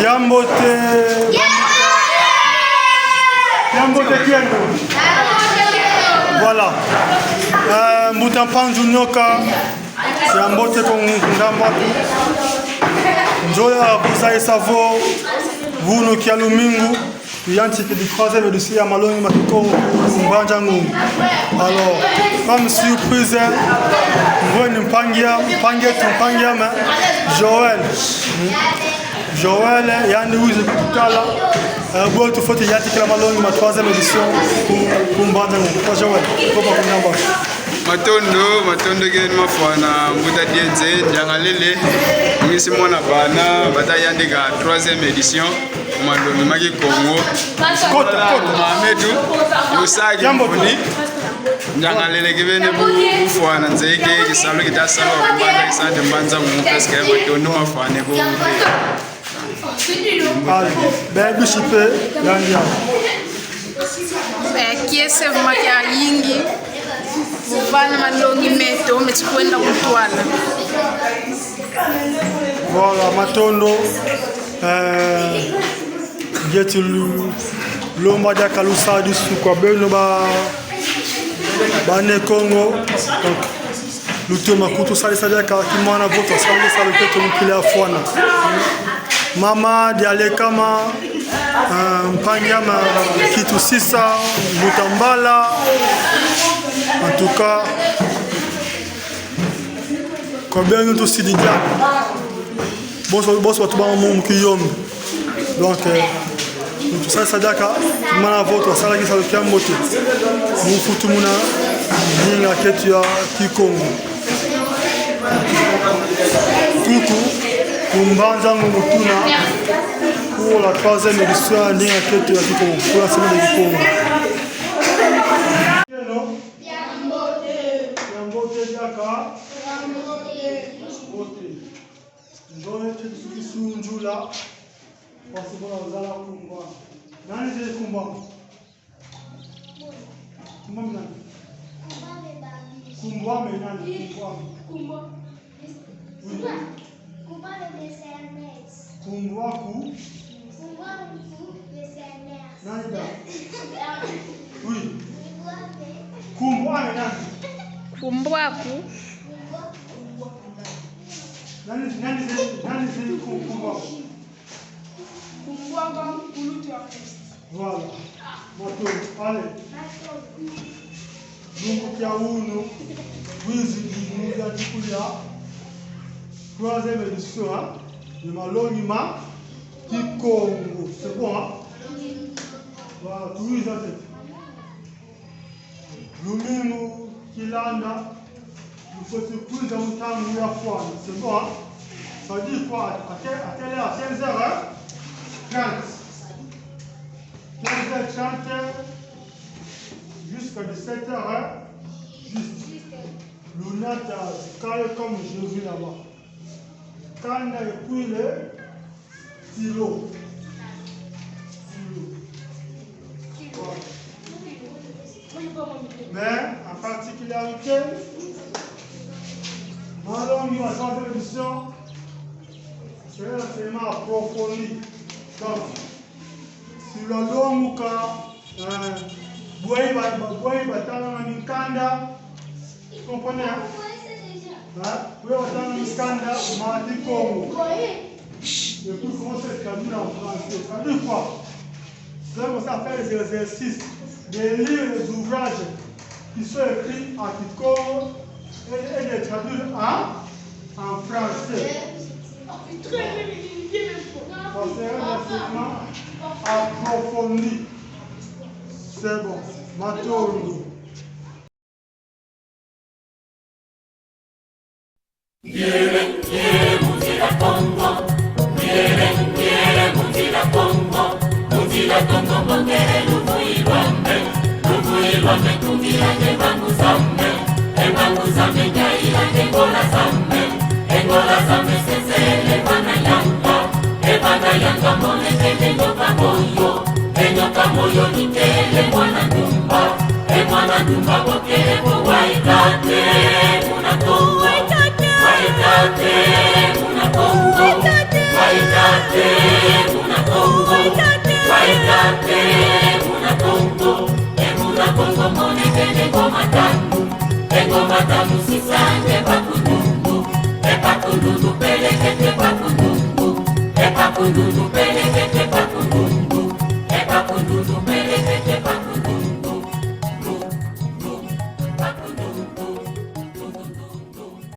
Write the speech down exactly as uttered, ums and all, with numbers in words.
Ya mbote. Ya mbote kieno. Voilà. Euh, Mbuta Mpanzu Nyoka. Ya mbote kwa ndambu. Nzoya kuzayisa vo, wunu kia lumingu, yantikidi troisième édition ya malongi ma Kikongo ku Mbanza Ngungu. Alors, comme surprise, ngwene mpangi ya, mpangi yetu, mpangi ya ma, Joël. Joël, yandi wizi kutala, eh, bwe tufweti yantikila malongi ma troisième édition ku, ku Mbanza Ngungu. Kwa Joël, kopa kunamba. Matondo, matondo geni mafwana, Mbuta Dienze, ndiangalele, ngisi mona bana, bata yantika troisième édition, malongi ma Kikongo. Kota, kota. Mama yetu, Lusaki, Yambo. Mvuni. Ndiangalele kibeni bu-, bufwana nzeke, kisalu kita salu, kumbanza kisante mbanza mu, parce que matondo mafwana ko. Allez, ben, bisi pe, yandi ya. Eh, kiese ma kiayingi, mu vana malongi meto, meti kwenda ku ntwala. Voilà, matondo. Euh, ngieti lu-, lomba diaka lusadisu kwa beno ba, ba Ne Kongo. Donc, lutoma kutusadisa diaka kimwana vo twasala salu kieto mu mpila yafwana. Mama Dialekama, euh, mpangi ya ma Kitusisa, Mbuta Mbala. En tout cas, kwa beno tusidi diaka. Bonso, bonso batu ba mu, mu kiyombe. Donc, euh, tusadisa diaka, mana vo twasala kisalu kia mbote. Mu futumuna ndinga kieto ya Kikongo. Tuku, ku Mbanza Ngungu tuna, pour la troisième édition ya ndinga kieto ya Kikongo, pour la semaine de Kikongo. Ya mbote diaka. Mbote. Nzole te tuki sunzula. Parce que bon, nzala kumba. Nani ze kumba? Kumba nani? Kumba me nani? Kumba me. Oui. Kumba ku? Nani da? Oui. Kumba me nani? Kumba ku? Nani, nani ze-, nani ze ku-, kumba? Kumba ku kulutu ya Kristu. Voilà. Matondo. Allez. Lumbu kia wunu, wizi di mu yantikidi troisième édition, hein, ya malongi ma Kikongo. C'est bon, hein? Voilà, tuwiza te. Lumingu kilanda, lufweti kwiza mu ntangu yafwana. C'est bon, hein? Ça dit quoi? À quelle, à quelle heure? À quinze heures, hein? Trente. Quinze heures trente, jusqu'à dix-sept heures, hein? Juste. Lunata, carré comme j'ai vu là-bas. Kanda et puis le stylo. Stylo. Voilà. Mais en particularité, malongi ma troisième édition, c'est un enseignement approfondi. Donc, si lwalonguka, euh, bweyi ba-, ba-, bweyi batanga minkanda, vous comprenez, hein? Hein? Bweyi batanga minkanda ma Kikongo. Et puis, comment c'est traduit en français? Ça veut dire quoi? C'est comme ça, faire les exercices, de lire les ouvrages qui sont écrits en Kikongo et, et de les traduire en, en français. Ça serait un enseignement approfondi. C'est bon. Matondo. Ngiele, ngiele, mu nzila Kongo. Ngiele, ngiele, mu nzila Kongo. Mu nzila Kongo, mbongele luvuyi lwame. Luvuyi lwame, tungila nge mbangu zame. E mbangu zame, ngiayila nge ngola zame. E ngola zame, sesele vana yanga. E vana yanga, monekene nyoka moyo. E nyoka moyo, nikele mwana ndumba. E mwana ndumba, bokele vo Waitaté muna Kongo. Waitaté muna Kongo. Waitaté E muna Kongo, e muna Kongo, monekene ngoma tamu, e ngoma tamu sisa nge Bakundundu, e Bakundundu pelekete Bakundundu, e Bakundundu pelekete